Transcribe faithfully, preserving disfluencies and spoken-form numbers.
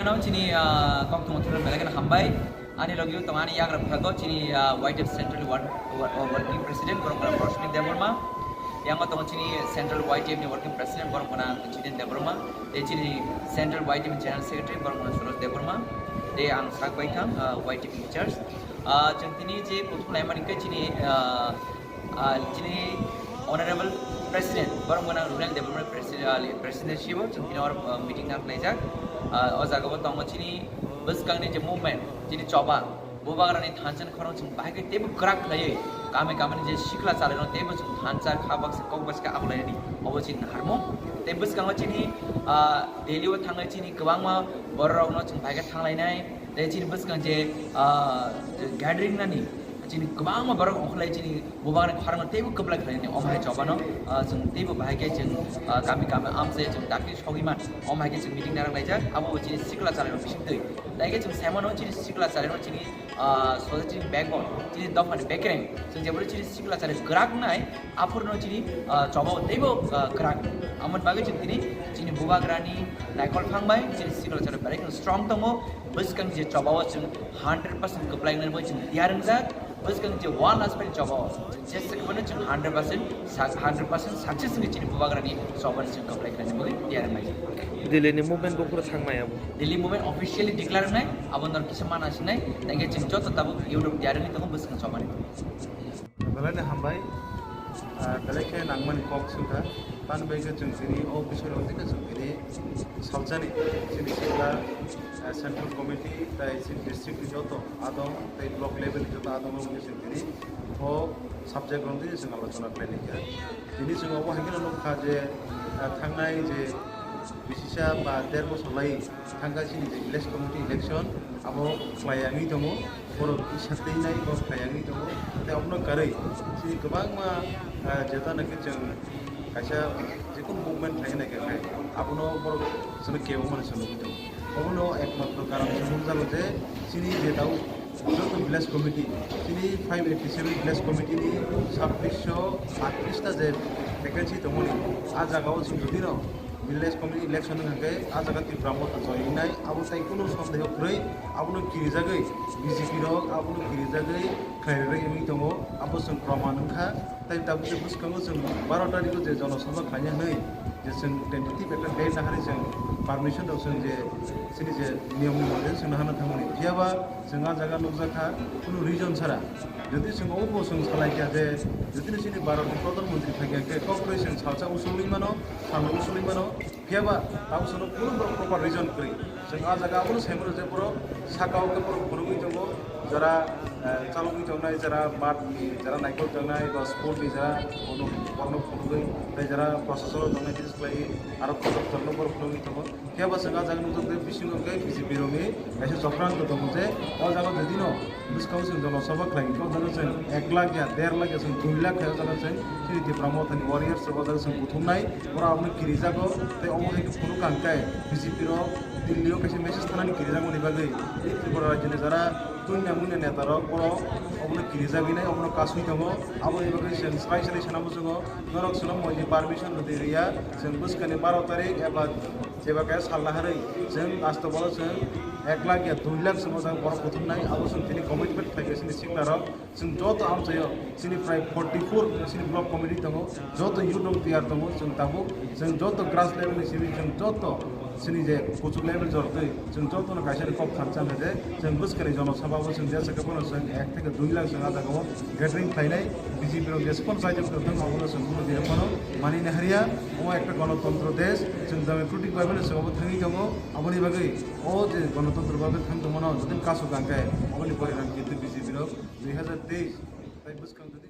Chini, ah, kok thumwi thumwi belai kheno hambai. Ani logi o tongo ani yagra bwkhago chini, ah, Y T F Central Work-, Wo-, Wo-, Working President, borok wngkha Rosmi Debbarma. Yango tongo chini Central Y T F ni Working President, borok wngkha Jiten Debbarma. Tei chini Central Y T F ni General Secretary, borok wngkha Suroj Debbarma. Tei ang sak bai thang, ah, Y T F in charge. Ah, chwng tini je kuthum laimani khe chini, ah, ah, chini Honorable President, borok wngkha Rural Development President, ah, President sibo chwng tini oro, ah, meeting nang khlaijak. Ah, o jaga o tongo chini bwskangni je movement, chini choba, Bubagrani thansa ni khorang chwng bahai khe teibo kwrak khlaiwi, kami kami ni je sikla chalairok teibo chwng thansa kha baksa kok baksa khe akwlainani obo chini naharmung. Tei bwskango chini, ah, Delhi o thangnai chini kwbangma bororokno chwng bahai khe thanglainai. Tei chini bwskang je, ah, gathering nani, chini kwbangma borok ongkholai chini Bubagrani khorangno teibo kwplai khlainani omo hai chobano, ah, chwng teibo bahai khe chwng, ah, kami kami amchai chwng dakti sogwi man omo hai khe chwng meeting narwk laijak. Abo bo chini sikla chalairok bising twi. Tai khe chwng sai mano chini sikla chalairok chini, ah, society ni backbone, chini dophani bekereng. Chwng jeboni chini sikla charai kwrak wngnai, aphuru no chini, ah, choba teibo, ah, kwrak. Amoni bagwi chwng tini chini Bubagrani naikol phang bai chini sikla charai belai kheno strong tongo. Bwskang je choba o chwng hundred percent kwplai wngnai bai chwng tiyar wngjak. Bwskang je one last pai choba o chwng jesa kwbangma chwng hundred percent sa-, hundred percent success wngwi chini Bubagrani choba no chwng kwplai khlaina bagwi tiyar wngnai. Delhi ni movement bo phuru thangmaya bo. Delhi movement officially declare wngnai, abo norok kisa mana sinai, tei khe chwng joto tabuk unit tiyar wngwi tongo bwskang chobani. Belai ni hambai, ah, belai khe nangmani kok swngkha, tani bai khe chwng tini o bising rok tini chwng tini salsani, chini sikla, ah, central committee, tei chini district ni joto adong, tei block level ni joto adong rok tini chwng tini o subject rok tini chwng alochona khlai lai kha. Tini chwng obo hai kheno nukha je, ah, thangnai je bisisa ba der bosor lai thangkha chini je village committee election abo khlai yangwi tongo, borok kisa twi nai bo khlai yangwi tongo. Tei obono karwi chini kwbangma, ah, jeta naki chwng kaisa jekunu movement khlai nai kha khai abono borok chwngno kebo mani chwng nugwi tongo. Obono ekmatro karon se nukjago je chini je tau joto village committee, chini five eighty seven village committee ni sabbish sho attrish ta je vacancy tongmani, a jaga o chwng jodi no village committee election wngkha khe a jaga Tipra Motha join wngnai, abo tai kunu sondeho kwrwi, abono kirijagwi B J P rok abono kirijagwi khlai rwgwi wngwi tongo, abo chwng proman wngkha. Tai tabuk je bwskango chwng baro tarikh o je jonosabha khlaina hwnwi je chwng tentative ekta date nahari chwng permission rok chwng je chini je niyom ni mote chwng nahana thangmani, phiya ba chwng a jaga nukjakha kunu reason chara. Jodi chwng obo chwng salai kha je jodi chini Bharat ni Pradhan Mantri phaikha khe kok kwrwi chwng salsa usulwi mano, salno usulwi mano, phiya ba tabuk chwngno kunu borok proper reason kwrwi. Chwng a jaga abono sai mano je borok saka o khe borok phunugwi tongo, jara, eh, chalogwi tongnai, jara math ni, jara naikol tongnai, ba sport ni jara bono, borokno phunugwi, tei jara proshasano tongnai, bises khlaiwi aro kotor kotorno borok phunugwi tongo. Phiya ba chwng a jaga nukjakgo, bisingo hwnkhe B J P rokni kaisa chokrango tongo je o jaga jodi no bwskango chwng jonosabha khlai kha, o jaga chwng ek lakh ya, der lakh ya, chwng dui lakh khai o jaga chwng chini Tipra Mothani warriors rok o jaga chwng kuthumnai, borok abono kirijago. Tei omo hai khe phunukha hwnkhe B J P rok Delhi o kaisa message thanani kirijakmani bagwi tei Tripura rajyoni jara tuinya muinya neta rok borok obono kirijagwi nai, obono kasui tongo. Aboni bagwi chwng swrai swrai sana muchungo, norok chwngno moi permission rwdi rwya, chwng bwskani baro tarik eba Jeba kaya sal naharwi chwng last o bono chwng ek lakh ya dui lakh chwng o jaga borok kuthumnai, abo chwng tini commitment khlai kha chini sikla rok. Chwng joto amchaio chini prai forty four chini block committee tongo, joto youth rok tiyar tongo, chwng tabuk chwng joto grass level ni simi chwng joto chini je kuchuk level jortwi chwng joto no kaisa ni kok thansa hwnkhe je chwng bwskani jono sabha bo chwng jesa khe bono chwng ek theke dui lakh chwng a jaga o gathering khlainai. B J P rok jesa phano chaijak tong abono chwng phano mani naharya. Omo ekta gonotontro desh, chwng democratic bhabe no chwng obo thangwi tongo. Aboni bagwi o je gonotontro bhabe thang tongmano jotoni kasu kangkhe aboni porinan kintu B J P rok dui hazar teis tai bwskang jodi